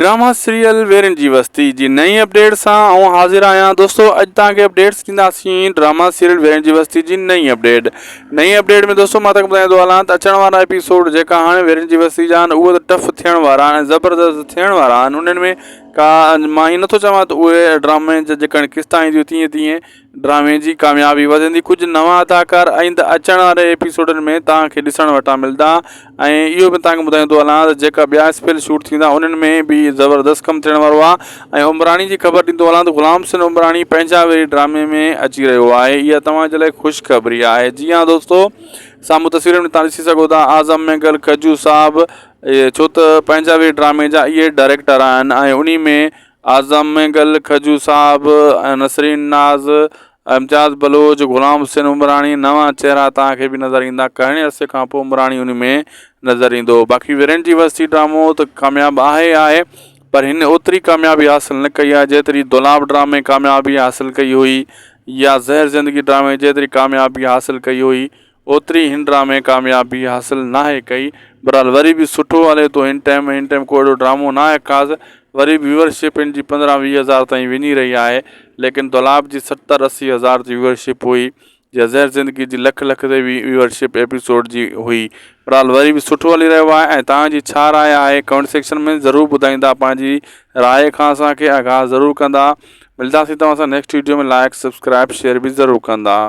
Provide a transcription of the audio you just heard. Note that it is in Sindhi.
ڊراما سيريل ويرين جي وستي جي نئين اپڊيٽ سان آئون حاضر آهيان دوستو اڄ توهان کي اپڊيٽس ڏينداسين ڊراما سيريل ويرين جي وستي جي نئين اپڊيٽ نئين اپڊيٽ ۾ دوستو مان توهان کي ٻڌائيندو هلان ته اچڻ وارا ايپيسوڊ جيڪا هاڻي ويرين جي وستي جا آهن اهي ته ٽف ٿيڻ وارا آهن زبردست ٿيڻ وارا آهن انهن ۾ ڪا مان ائين نٿو چوان ته اهي ڊرامي جا جيڪا قسطا اينديون تيئن تيئن ڊرامي جي ڪاميابي وڌندي ڪجهه نوان اداڪار آئنده اچڻ واري ايپيسوڊن ۾ توهان کي ڏسڻ وٽان ملدا ۽ اهو به توهان کي ٻڌائيندو هلان ته جيڪا ٻيا اسپيل شوٽ ٿيندا انهن ۾ به زبردست ڪم ٿيڻ وارو آهي ۽ عمراڻي جي خبر ڏيندو هلان ته غلام حسين عمراڻي پنهنجا ويري ڊرامي ۾ اچي رهيو آهي اها توهان جي لاء خوشخبري آهي جي ها دوستو سامهون تصويرن ۾ توهان ڏسي سگهو ٿا اعظم مينگل کجو صاحب ڇو ته پنهنجا ويري ڊرامي جا اهي ڊائريڪٽر آهن ۽ انهي ۾ اعظم مينگل، کجو صاحب، نسرين ناز، امتياز بلوچ، غلام حسين عمراڻي نوان چهرا توهان کي به نظر ايندا گهڻي عرصي کان پوء عمراڻي ان ۾ نظر ايندو باقي ورين جي وستي ڊرامو ته ڪامياب آهي آهي پر هن اوتري ڪاميابي حاصل نه ڪئي آهي جيتري دولاب ڊرامي ڪاميابي حاصل ڪئي هئي يا زهر زندگي ڊرامي جيتري ڪاميابي حاصل ڪئي هئي اوتري هن ڊرامي ڪاميابي حاصل ناهي ڪئي بھرحال وري به سٺو هلي ٿو هن ٽائيم هن ٽائيم ڪو اهڙو ڊرامو ناهي خاص وري به ويورشپ هن جي پندرهن ويهه هزار تائين وڃي رهي آهي ليڪن دولاب جي ستر اسي هزار جي ويورشپ هئي يا زهر زندگي جي لک لک تي ويورشپ ايپيسوڊ جي هئي بھرحال وري به سٺو هلي رهيو آهي ۽ توهان جي ڇا راء آهي ڪمينٽ سيڪشن ۾ ضرور ٻڌائيندا پنهنجي راء کان اسان کي آگاهه ضرور ڪندا ملداسين توهان سان next video ۾ like subscribe share به ضرور ڪندا.